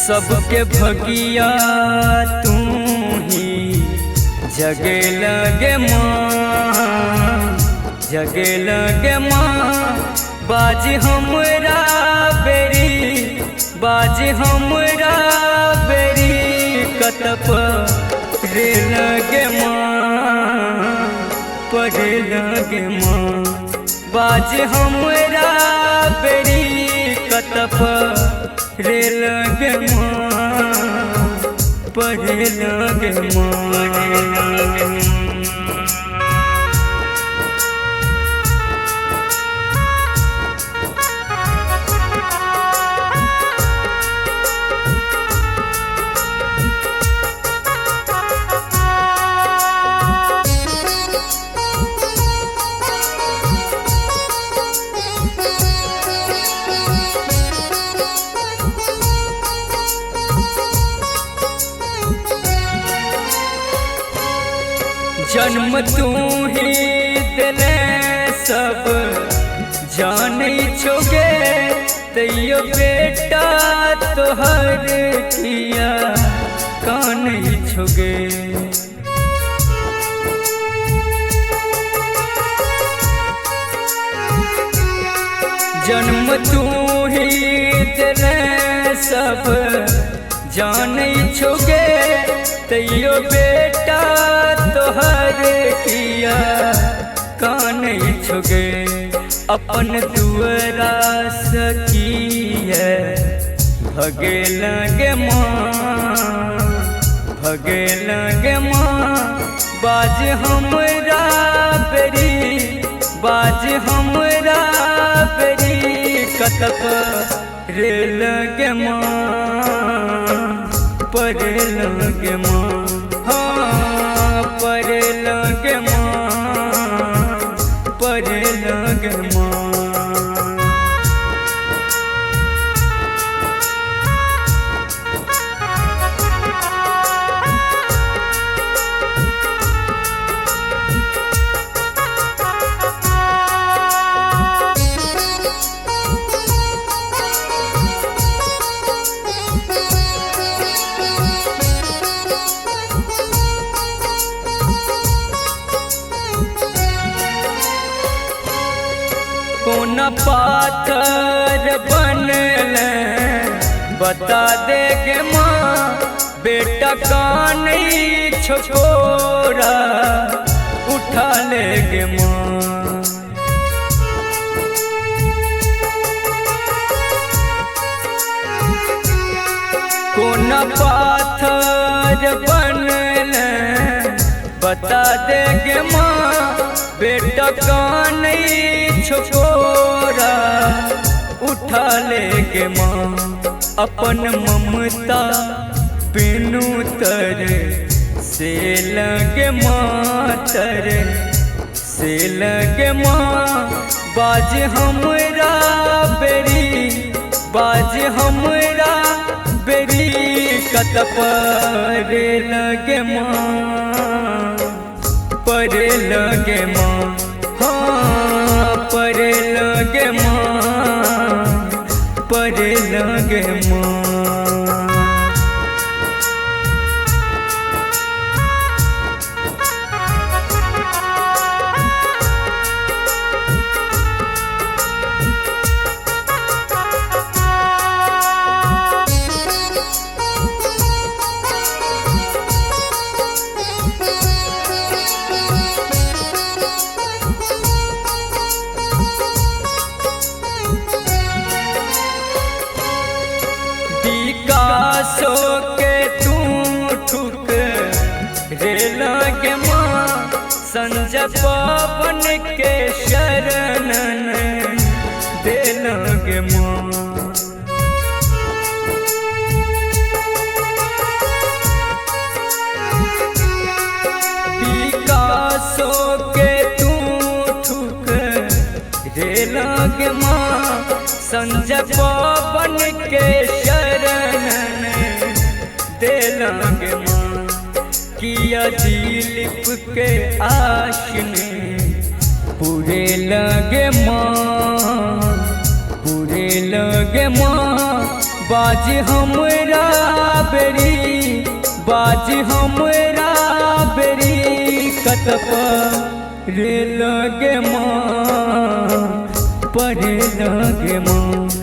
सबके भगिया तू ही जगे लगे माँ, जगे लगे माँ। बाज हमरा बेरी, बाज हमरा बेरी कतप रे लगे माँ, पढ़े लगे माँ। बाज हमरा बेरी कतप रे लगे माँ, पढ़े लगे माँ। जन्म तू ही दिले सब जाने छोगे, तैयो बेटा तोहर किया कान छोगे। जन्म तू ही दिले सब जाने छोगे, तैयो बेटा तोहर किया कान छोगे। अपन दुअरा सकिए भगे लगे माँ, भगे लगे माँ। बाज हमरा बेरी, बाज हमरा बेरी कतप रे लगे माँ, परे लगे माँ। हाँ परे लगे माँ, परे लगे माँ। कोन पाथर बनल बता दे गे माँ, बेटा कान छोरा उठा ले गे माँ। कोन पाथर बनल बता दे गे माँ, बेटा कान छोरा उठा ले गे माँ। अपन ममता बिनु तर से लगे माँ, तर से लगे माँ। बाज हमरा बेरी, बाज हमरा बेरी कतप रे लगे माँ, परे लगे माँ। हाँ परे लगे माँ, परे लगे माँ। विकासो के तू ठुक रे लगे माँ, संजय पवन के शरण दे लगे माँ। विकासो के तू ठुक रे लगे माँ, संजय पवन के शरण दे लगे माँ। किया दिलीप के आशने पूरे लगे माँ, पूरे लगे माँ। बाजी हमरा बेरी, बाजी हमरा बेरी, कतप रे लगे माँ, परे लगे माँ।